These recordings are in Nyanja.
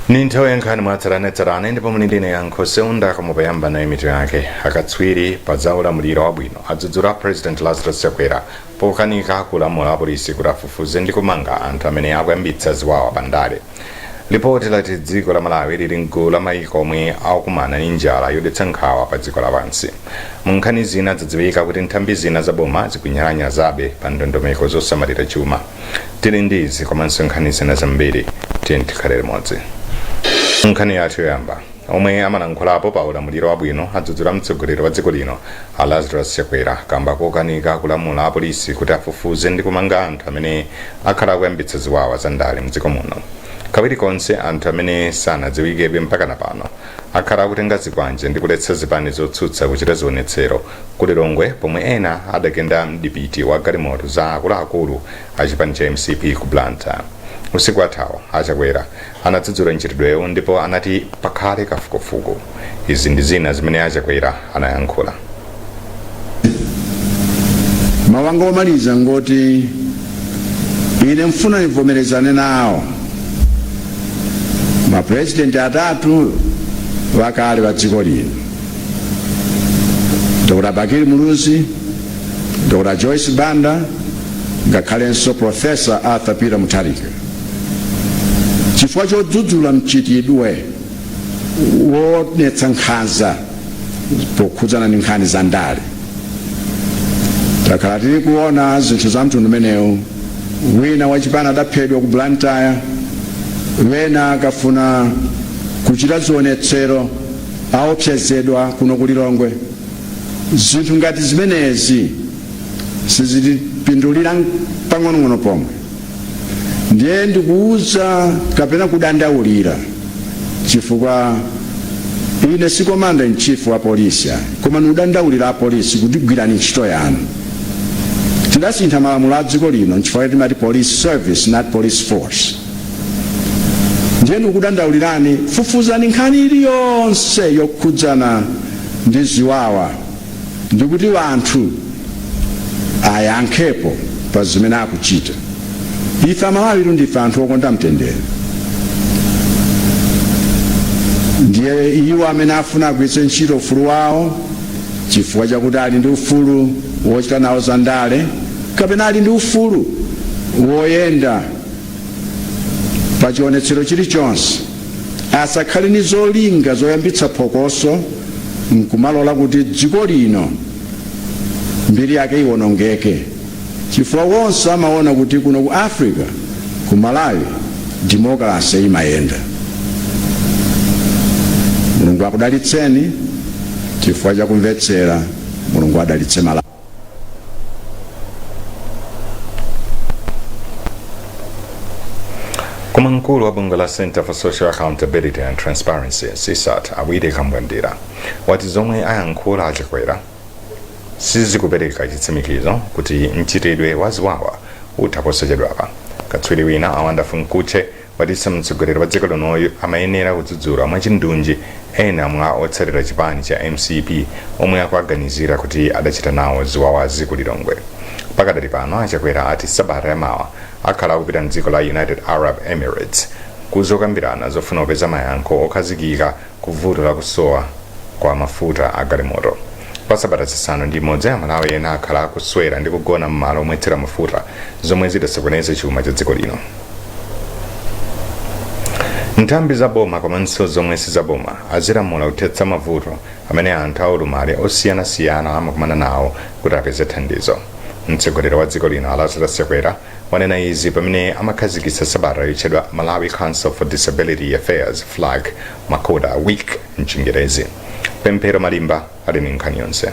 Ni nthawi ya nkhani mwatsatanetsatane ndipo muli ndine Yankho Seunda. Koma poyamba nayi mitu yake. Akatswiri pa za ulamuliro wabwino adzudzula President Lazarus Chakwera pokanika kulamula apolisi kuti afufuze ndi kumanga anthu amene akuyambitsa ziwawa pandale. Lipoti lati dziko la Malawi lili mgulu la maiko omwe akukumana ndi njala yodetsa nkhawa pa dziko lapansi. Mu nkhani zina, zadziwika kuti nthambi zina za boma zikunyalanyazabe pa ndondomeko zosamalira chuma. Tili ndi izi komanso nkhani zina zambiri, tiyeni tikhale limodzi. Nkhani yathu yoyamba, omwe amalankhulapo pa ulamuliro wabwino adzudzula mtsogoleri wa dziko lino a Lazarus Chakwera kamba kokanika kulamula apolisi kuti afufuze ndi kumanga anthu amene akhala akuyambitsa ziwawa za ndale mdziko muno. Kawiri konse anthu amene sanadziwikebe mpakana pano akhala akutenga zikwanje ndi kuletsa zipani zotsutsa kuchita zionetsero ku Lilongwe, pomwe ena adagenda mdipiti wa galimoto za akuluakulu a chipani cha mcp ku Blantyre. Usiku wathawu a Chakwera anadzudzula mchitidwewu ndipo anati pakhale kafukufuku. Izi ndi zina zimene a Chakwera anayankhula. Mawu anga omaliza ngoti ine mfuna nivomerezane nawo mapurezidenti atatu wakale wa dziko lino, Dr. Bakili Muluzi, Dr. Joyce Banda, ngakhalenso Professor Arthur Peter Mutharika, chifukwa chodzudzula mchitidwe woonetsa nkhanza pokhudzana ndi nkhani za ndale. Takhala tili kuona zinthu za mtundu umenewu. Wina wachipani adaphedwa ku Blantyre, wena akafuna kuchita zionetsero aopsezedwa kuno ku Lilongwe. Zinthu ngati zimenezi sizitipindulira pang'onong'ono pomwe. Ndiye ndikuuza kapena kudandaulira, chifukwa ine si commander in chief wa polisi ayi, koma ndikudandaulira apolisi kuti gwirani ntchito yanu. Tidasintha malamulo a dziko lino, nchifukwa timati Police Service, not police force. Ndiye ndikudandaulirani, fufuzani nkhani iliyonse yokhudzana ndi ziwawa ndikuti anthu ayankhepo pa zimene akuchita. Ife Amalawi ndife anthu okonda mtendere. Ndiye iwo amene afuna agwiritse ntchito ufulu wawo chifukwa chakuti ali ndi ufulu wochita nawo za ndale kapena ali ndi ufulu woyenda pa chionetsero chilichonse, asakhale ni zolinga zoyambitsa phokoso nkumalola kuti dziko lino mbiri yake iwonongeke, chifukwa wonse amaona kuti kuno ku Africa, ku Malawi, demokrasi imayenda. Mulungu akudalitseni chifukwa chakumvetsera. Mulungu adalitse Malawi. Koma mkulu wa bungwe la Center for Social Accountability and Transparency, CSAT, a Willie Kambwandira, wati zomwe ayankhula a Chakwera sizikupereka chitsimikizo kuti mchitidwe wa ziwawa utha posachedwapa. Katswiri wina, a Wonderful Mkhutche, watinso mtsogoleri wa dziko linoyu amayenera kudzudzula mwachindunji ena mwa otsatira chipani cha mcp omwe akuwaganizira kuti adachita nawo ziwawazi ku Lilongwe. Pakadali pano a Chakwera ati sabata yamawa akhala akupita mdziko la United Arab Emirates kuzokambirana zofuna kupeza mayankho okhazikika ku vuto la kusowa kwa mafuta a galimoto. Kwa sabata 6 Amalawi ena akhala akuswera ndi kugona m'malo omwetsera mafuta, zomwe zidasokoneza chuma cha dziko lino. Nthambi za boma komanso zomwe sizaboma azilamula kuthetsa mavuto amene anthu aulumali osiyanasiyana amakumana nawo kuti apeze thandizo. Mtsogoleri wa dziko lino a Lazarus Chakwera wanena izi pamene amakhazikitsa sabata yotchedwa Malawi Council for Disability Affairs Flag, MACODA Week mchingerezi. Pemphero Malimba ali ndi nkhani yonse.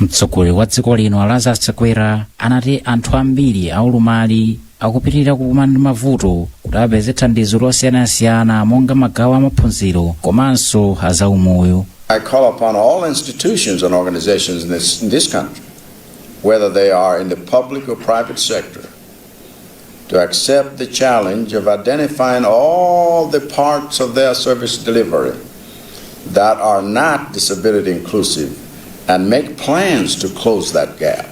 Mtsogoleri wa dziko lino a Lazarus Chakwera anati anthu ambiri aulumali akupitirira kukumana ndi mavuto kuti apeze thandizo losiyanasiyana monga magawo amaphunziro komanso azaumoyo. I call upon all institutions and organizations in this country, whether they are in the public or private sector, to accept the challenge of identifying all the parts of their service delivery that are not disability inclusive and make plans to close that gap.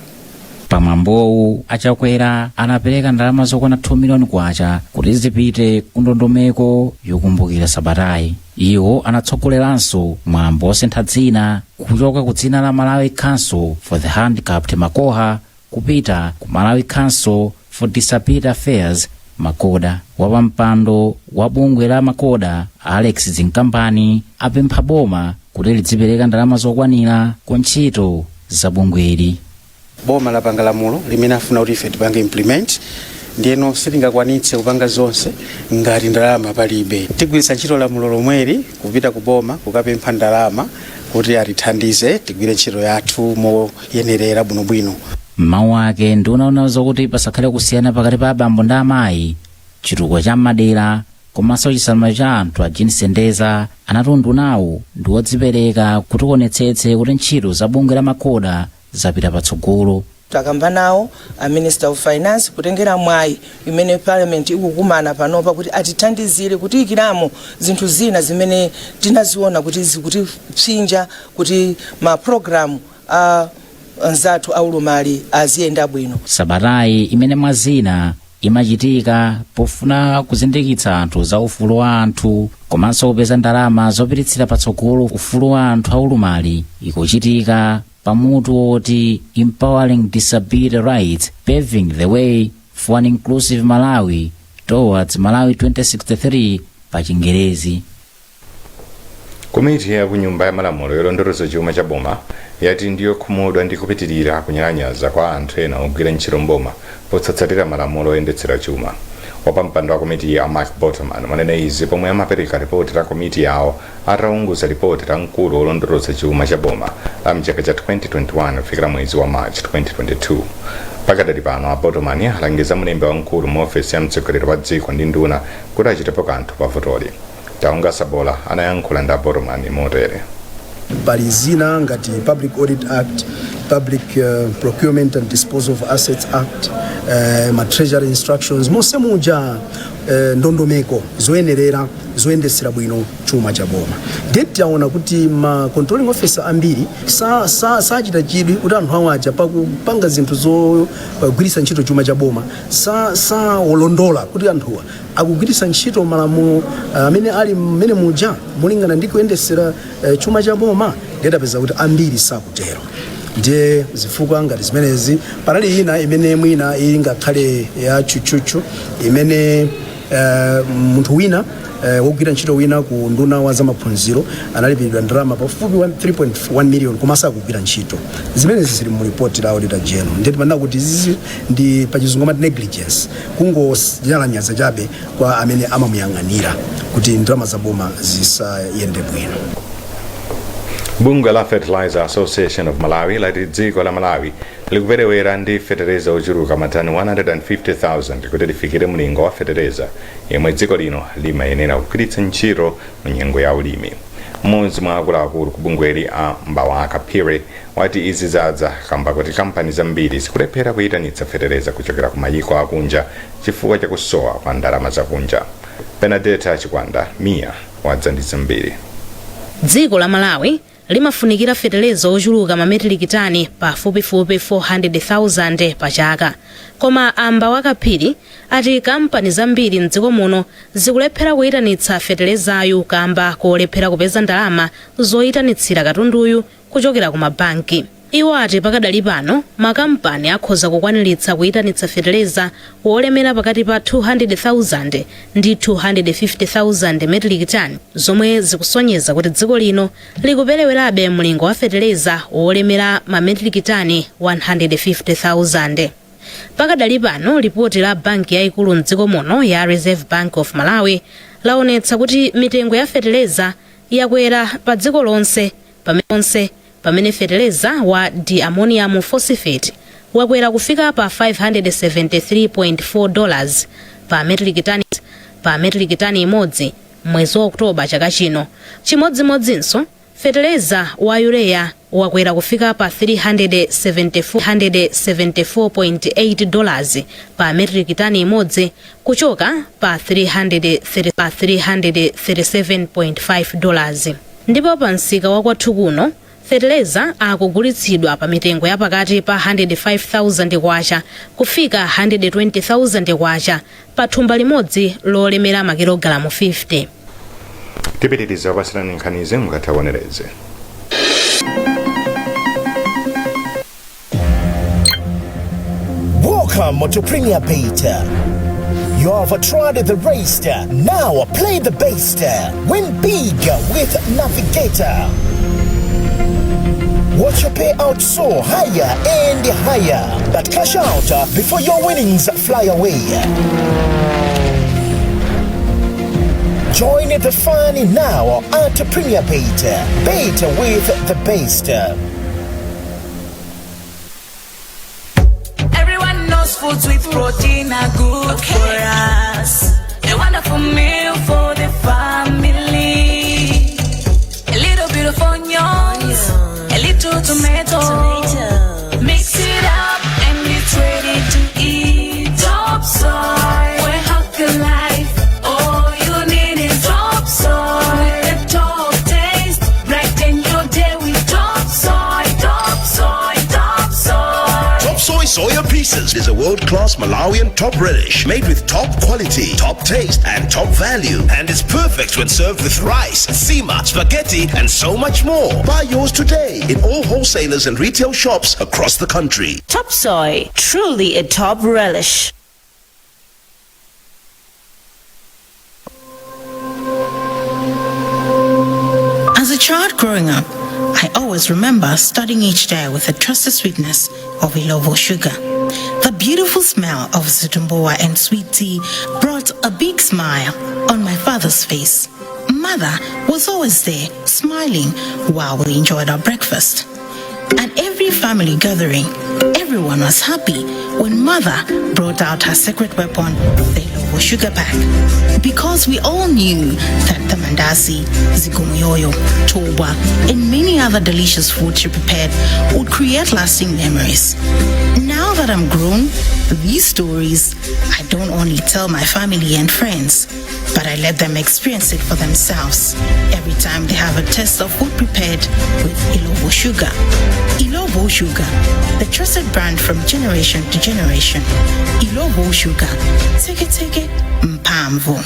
Pamwambowu, aChakwera anapereka ndalama zokwana 2 miliyoni kwacha kuti zipite ku ndondomeko yokumbukira sabatayi. Iwo anatsogoleranso mwambo osintha dzina kuchoka ku dzina la Malawi Council for the Handicapped, MACOHA, kupita ku Malawi Council for Disability Affairs, MACODA. Wapampando wa bungwe la MACODA, Alex Zinkampani, apempha boma kuti lidzipereka ndalama zokwanira ku ntchito za bungweli. Boma lapanga lamulo limene afuna kuti ife tipange implement. Ndiyeno sitingakwanitse kupanga zonse ngati ndalama palibe. Tigwiritsa ntchito lamulo lomweli kupita ku boma kukapempha ndalama kuti atithandize tigwire ntchito yathu moyenerera bwinobwino. Mmawu ake, nduna yoona zokuti pasakhale kusiyana pakati pa abambo ndi amayi, chitukuko cha madera komanso chisamaliro cha anthu, a Jean Sendeza, anati undunawu ndi wodzipereka kuti uonetsetse kuti ntchito za bungwe la MACODA zapita patsogolo. Takamba nawo a Minister of Finance kutengera mwayi imene Parliament ikukumana panopa kuti atithandizire kutiyikiramo zinthu zina zimene tinaziona kuti zikutipsinja kuti ma program a anzathu aulumali aziyenda bwino. Sabatayi, imene mwazina imachitika pofuna kuzindikitsa anthu za ufulu wa anthu komanso kupeza ndalama zopititsira patsogolo ufulu wa anthu aulumali, ikuchitika pamutu woti "Empowering Disability Rights: Paving the Way for an Inclusive Malawi Towards Malawi 2063" pa Chingerezi. Komiti ya ku Nyumba ya Malamulo yolondoloza chuma cha boma yati ndiyokhumudwa ndi kupitirira kunyalanyaza kwa anthu ena ogwira ntchito mboma posatsatira malamulo oyendetsera chuma. Wapampando wa komiti ya, Mark Botoman, wanena izi pomwe amapereka ripoti la komiti yawo ataunguza ripoti la mkulu wolondoloza chuma cha boma la mchaka cha 2021 kufikira mwezi wa March 2022. Pakadali pano, a Botoman alangiza mlembi wamkulu mu ofesi ya mtsogoleri wa dziko ndi nduna kuti achitepo kanthu pa vutoli. Taunga Sabola anayankhula ndi a Botoman motere. Pali zina ngati Public Audit Act, Public Procurement and Disposal of Assets Act, ma Treasury Instructions, monse muja ndondomeko zoyenerera zoyendetsera bwino chuma cha boma. Ndiye taona kuti ma controlling officer ambiri sachita sa chidwi kuti anthu awo aja pakupanga zinthu zogwiritsa ntchito chuma cha boma sawolondola kuti anthuwa akugwiritsa ntchito malamulo amene ali mmene muja molingana ndi kuyendetsera chuma cha boma. Ndiye tapeza kuti ambiri sakutero. Ndiye zifukwa ngati zimenezi, panali ina imene mwina ingakhale ya tchutchutchu imene munthu wina, wogwira ntchito wina ku unduna wa zamaphunziro, analipiridwa ndalama pafupi 3.1 million koma sakugwira ntchito. Zimenezi zili mu ripoti la Auditor General. Ndiye timanena kuti izizi ndi pachizungu amati negligence, kungonyalanyaza chabe kwa amene amamuyang'anira kuti ndalama za boma zisayende bwino. Bungwe la Fertilizer Association of Malawi lati dziko la Malawi likuperewera ndi fetereza ochuluka matani 150,000 kuti lifikire mlingo wa fetereza yemwe dziko lino limayenera kugwiritsa ntchito mu nyengo ya ulimi. Mmodzi mwa akuluakulu ku bungweli, a Mbawaka Phiri, wati izi zadza kamba kuti kampani zambiri zikulephera kuyitanitsa fetereza kuchokera ku mayiko akunja chifukwa chakusowa kwa ndalama zakunja. Benadeta Chikwanda Miya wadza ndi zambiri. Dziko la Malawi limafunikira feteleza ochuluka mametric tani pafupifupi 400,000 pa chaka, koma a Mbawaka Phiri ati kampani zambiri mdziko muno zikulephera kuyitanitsa fetelezayu kamba kolephera kupeza ndalama zoyitanitsira katunduyu kuchokera ku mabanki. Iwo ati pakadali pano makampani akhoza kukwaniritsa kuyitanitsa feteleza wolemera pakati pa 200,000 ndi 250,000 metric ton, zomwe zikusonyeza kuti dziko lino likuperewerabe mlingo wa feteleza wolemera ma metric tani 150,000. Pakadali pano, lipoti la banki yayikulu mdziko muno ya Reserve Bank of Malawi laonetsa kuti mitengo ya feteleza yakwera pa dziko lonse pamene feteleza wa di-ammonium phosphate wakwera kufika pa $573.4 pa metric tani imodzi mwezi wa Oktoba chaka chino. Chimodzimodzinso feteleza wa urea wakwera kufika pa $374.8 pa metric tani imodzi kuchoka pa 330 pa $337.5. Ndipo pa msika wa kwathu kuno, Feteleza akugulitsidwa pa mitengo ya pakati pa 105,000 kwacha kufika 120,000 kwacha pa thumba limodzi lolemera makilogalamu 50. Tipitiriza kupatsirani nkhanizi mukatha kuonereze. Welcome to Premier Bet. You have tried the race, now play the best. Win big with Navigator. Watch your payout soar higher and higher, but cash out before your winnings fly away. Join the fun now at Premier Bet. Bet with the best. Everyone knows foods with protein are good for us. A wonderful meal for the family. A little bit of onions, a little tomato. Mix it up and it's ready to eat. Top soy, we're healthy life. All you need is top soy. With the top taste, brighten your day with top soy, top soy, top soy. Top Soy Soya Pieces is a world-class Malawian top relish made with top quality, top taste, and top value, and is perfect when served with rice, nsima, spaghetti, and so much more. Buy yours today in all wholesalers and retail shops across the country. Top Soy, truly a top relish. As a child growing up, I always remember starting each day with the trusted sweetness of Illovo sugar. The beautiful smell of zitumbuwa and sweet tea brought a big smile on my father's face. Mother was always there, smiling while we enjoyed our breakfast. At every family gathering, everyone was happy when mother brought out her secret weapon, the Illovo sugar pack. Because we all knew that the mandazi, zikomoyoyo, toba, and many other delicious food she prepared would create lasting memories. Now that I'm grown, these stories I don't only tell my family and friends, but I let them experience it for themselves every time they have a taste of food prepared with Illovo sugar. Illovo Sugar, the trusted brand from generation to generation. Illovo Sugar, take it, take it, mphamvu.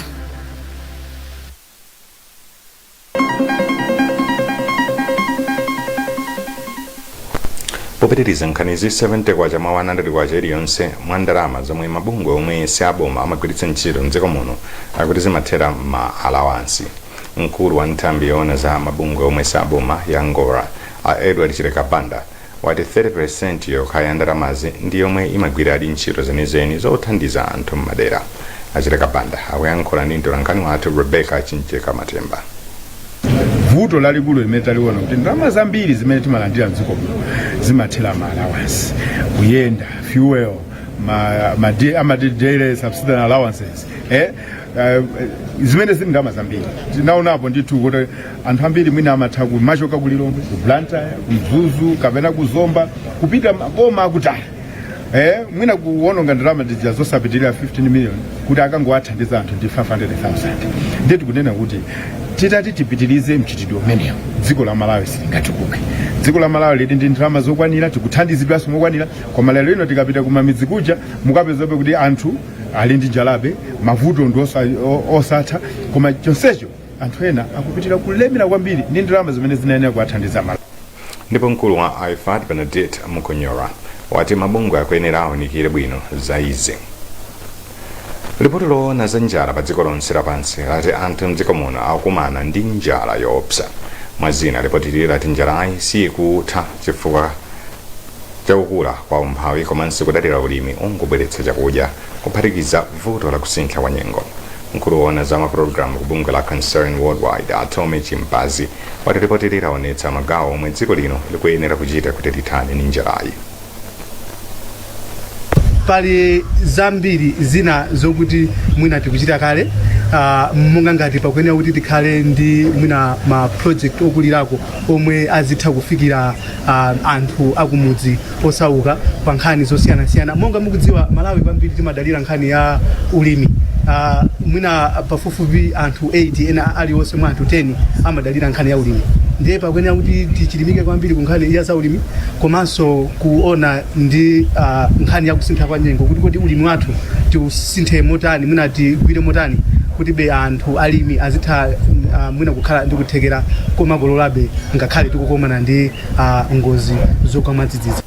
Popitiriza nkhanizi, 70 kwacha mwa 100 kwacha iliyonse mwa ndalama zomwe mabungwe omwe si aboma amagwiritsa ntchito mdziko muno akuti zimathera ma alawansi. Mkulu wa nthambi yoona za mabungwe omwe si aboma ya NGORA, a Edward Chileka Banda, wati 30% yokha ya ndalamazi ndi yomwe imagwiradi ntchito zenizeni zothandiza anthu m'madera. A Chileka Banda akuyankhula ndi mtolankhani wathu Rebecca Chincheka Matemba. Vuto lalikulu limene taliona kuti ndalama zambiri zimene timalandira mdziko muno zimathera ma allowance, kuyenda, fuel, amati daily subsistence allowances, zimene zili ndalama zambiri. Tinaonapo ndithu kuti anthu ambiri mwina amatha kumachoka ku Lilongwe, ku Blantyre, ku Mzuzu kapena ku Zomba kupita maboma akutali, mwina kuwononga ndalama zija zosapitirira 15 million kuti akangowathandiza anthu ndi 500,000. Ndiye tikunena kuti titati tipitirize mchitidwe umenewu, dziko la Malawi silingatukuke. Dziko la Malawi lili ndi ndalama zokwanira, tikuthandizidwanso mokwanira, koma lero lino tikapita kumamidzi kuja mukapezabe kuti anthu ali ndi njalabe, mavuto ndi osatha, koma chonsecho anthu ena akupitirira kulemera kwambiri ndi ndalama zimene zinayenera kuwathandiza Malawi. Ndipo mkulu wa IFAD Bernadette Mukonyora wati mabungwe akuyenera awunikire bwino za izi. Lipoti loona za njala pa dziko lonse lapansi lati anthu mdziko muno akukumana ndi njala yoopsa. Mwazina, lipotili lati njalayi sikutha chifukwa chakukula kwa umphawi komanso kudalira ulimi ongobweretsa chakudya, kuphatikiza vuto la kusintha kwa nyengo. Mkulu woona za mapulogalamu ku bungwe la Concern Worldwide, a Tommy Chimpazi, wati lipotili laonetsa magawo omwe dziko lino likuyenera kuchita kuti lithane ndi njalayi. Pali zambiri zina zokuti mwina tikuchita kale, monga ngati pakuyenera kuti tikhale ndi mwina ma project okulirako omwe azitha kufikira anthu akumudzi osauka pa nkhani zosiyanasiyana. Monga mukudziwa, Malawi kwambiri timadalira nkhani ya ulimi. Mwina pafupifupi anthu 8 ena aliwonse mwa anthu 10 amadalira nkhani ya ulimi. Ndiye pakuyenera kuti tichilimike kwambiri ku nkhani ya zaulimi komanso kuona ndi nkhani ya kusintha kwa nyengo, kuti kodi ulimi wathu tiusinthe motani, mwina tigwire motani kuti be anthu alimi azitha mwina kukhala ndi kuthekera komakololabe ngakhale tikukomana ndi ngozi zogwa mwadzidzidzi.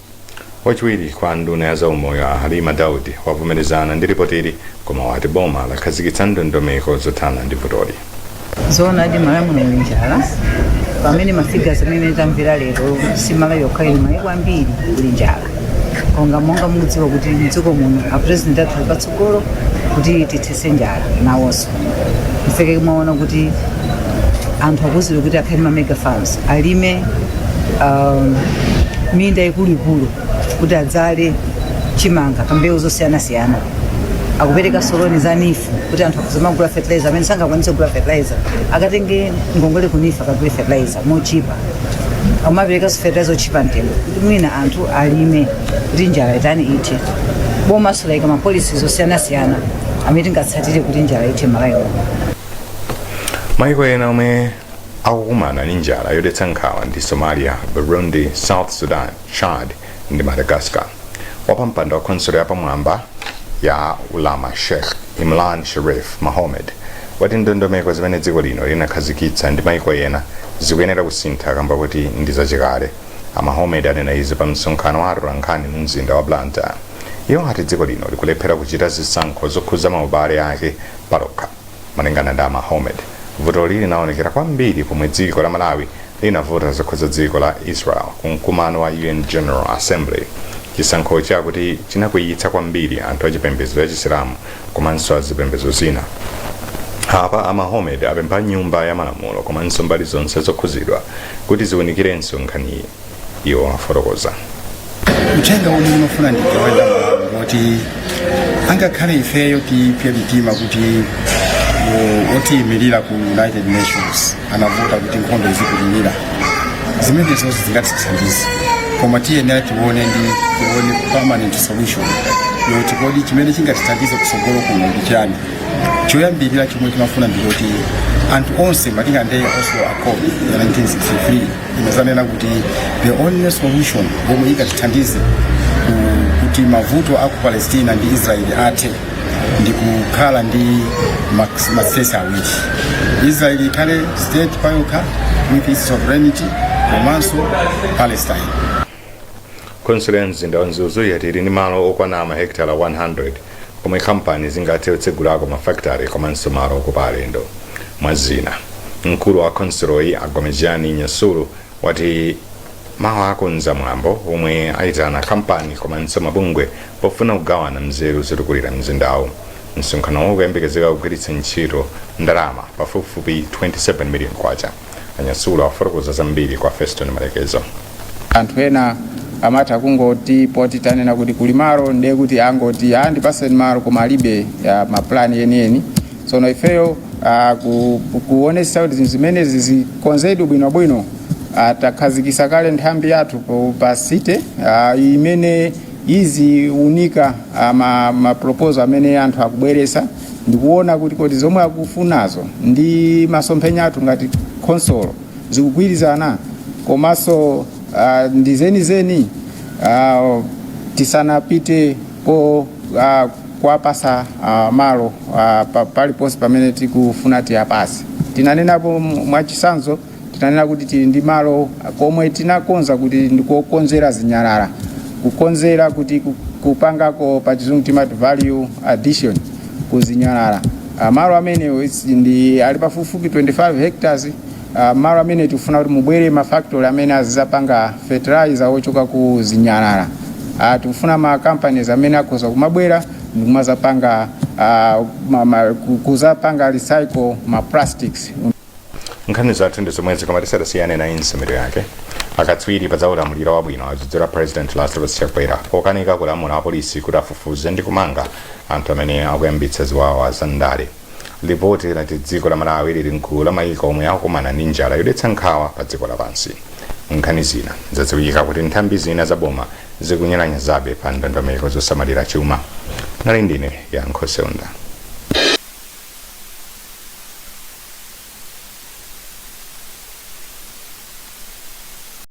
Wachiwiri kwa nduna ya zaumoyo, a Halima Daudi, wavomerezana ndi ripotili koma wati boma lakhazikitsa ndondomeko zothana ndi vutoli. Zoonadi, Malawi muno muli njala. Pamene ma figures amene tamvera lero, si Malawi yokha ili, mayiko ambiri kuli njala. Konga monga mukudziwa kuti mdziko muno a president athu ali patsogolo kuti tithetse njala nawonso. Ifeke mwaona kuti anthu akuuzidwa kuti akhale ma mega farms, alime minda ikuluikulu kuti adzale chimanga pa mbewu zosiyanasiyana. Akupereka loan za NEEF kuti anthu akuzamagula fertilizer, amene sangakwanitse kugula fertilizer akatenge ngongole ku NEEF akagule fertilizer mochipa. Amaperekanso fertilizer ochipa mtengo kuti mwina anthu alime kuti njala itani, ithe. Bomaso layika ma policies osiyanasiyana amene tingatsatire kuti njala ithe Malawi muno. Maiko ena omwe akukumana ndi njala yodetsa nkhawa ndi Somalia, Burundi, South Sudan, Chad ndi Madagascar. Wapampando wa khonsolo yapamwamba ya Ulama, Sheikh Imran Sharif Mahomed, wati ndondomeko zimene dziko lino linakhazikitsa ndi maiko ena zikuyenera kusintha kamba kuti ndi zachikale. A Mahomed anena izi pa msonkhano wa atolankhani mu mzinda wa Blantyre. Iwo ati dziko lino likulephera kuchita zisankho zokhuza maubale ake palokha. Malingana ndi a Mahomed, vutoli linaonekera kwambiri pomwe dziko la Malawi linavota zokhuza dziko la Israel ku mkumano wa UN General Assembly. Chisankhochi akuti chinakwiyitsa kwambiri anthu achipembedzo cha Chisilamu komanso azipembedzo zina. Apa a Mahomed apempha Nyumba ya Malamulo komanso mbali zonse zokhuzidwa kuti ziwunikirenso nkhaniyi. Iwo afotokoza. Uthenga omwe ndimafuna ndigawe ndi Amalawi ngoti angakhale ifeyo tipye mitima kuti otiyimirira ku United Nations anavota kuti nkhondo izipitirira, zimenezo zingatithandize, koma tiyenera tione ndi tione permanent solution yoti kodi chimene chingatithandize kusogolo kuno ndi chani. Choyambirira chomwe timafuna ndikuti anthu onse, malinga ndi Oslo Accord ya 1963, imazanena kuti the only solution yomwe ingatithandize kuti mavuto aku Palestina ndi Israeli athe ndi kukhala ndi ma states awiri, Israeli ikhale state payokha with its sovereignty komanso Palestine. Khonsolo ya mzinda wa Mzuzu yati ili ndi malo okwana mahekitala 100 komwe kampani zingathe kutsegulako mafakitale komanso malo okopa alendo, mwa zina. Mkulu wa khonsoloyi, a Gomezgani Nyasulu, wati mawa akonza mwambo omwe ayitana kampani komanso mabungwe pofuna kugawana mzeru zotukulira mzindawu. Msonkhanowu ukuyembekezeka kugwiritsa ntchito ndalama pafupifupi 27 million kwacha. A Nyasulu afotokoza zambiri kwa Feston Malekezo. Anthu ena amatha kungoti poti tanena kuti kuli malo, ndiye kuti angoti a ndipaseni malo, koma alibe mapulani enieni. Tsono ifeyo kuonetsetsa kuti zinthu zimenezi zikonzedwe bwinobwino, takhazikitsa kale nthambi yathu pa city imene iziunika ma proposal amene anthu akubweretsa ndikuona kuti kodi zomwe akufunazo ndi masomphenya athu ngati khonsolo zikugwirizana komanso ndi zenizeni tisanapite po kuwapasa malo paliponse pamene tikufuna tiyapase. Tinanenapo mwachisanzo, tinanena kuti tili ndi malo komwe tinakonza kuti ndikokonzera zinyalala, kukonzera kuti kupangako pa Chizungu timati value addition ku zinyalala. Malo amenewo ndi ali pafupifupi 25 hectares. Malo amene tikufuna kuti mubwere ma factory amene azizapanga fertilizer ochoka ku zinyalala. Tikufuna ma companies amene akhoza kumabwera ndikumazapanga kuzapanga recycle ma plastics. Nkhani zathu ndi zomwezi, koma tisadasiyane nayi nsemero yake. Akatswiri pa za ulamuliro wabwino adzudzula President Lazarus Chakwera pokanika kulamula apolisi kuti afufuze ndi kumanga anthu amene akuyambitsa ziwawa za ndale. Lipoti lati dziko la Malawi lili mgulu la mayiko omwe akukumana ndi njala yodetsa nkhawa pa dziko lapansi. Nkhani zina, zadziwika kuti nthambi zina za boma zikunyalanyazabe pa ndondomeko zosamalira chuma. Nali ndine Yankho Seunda.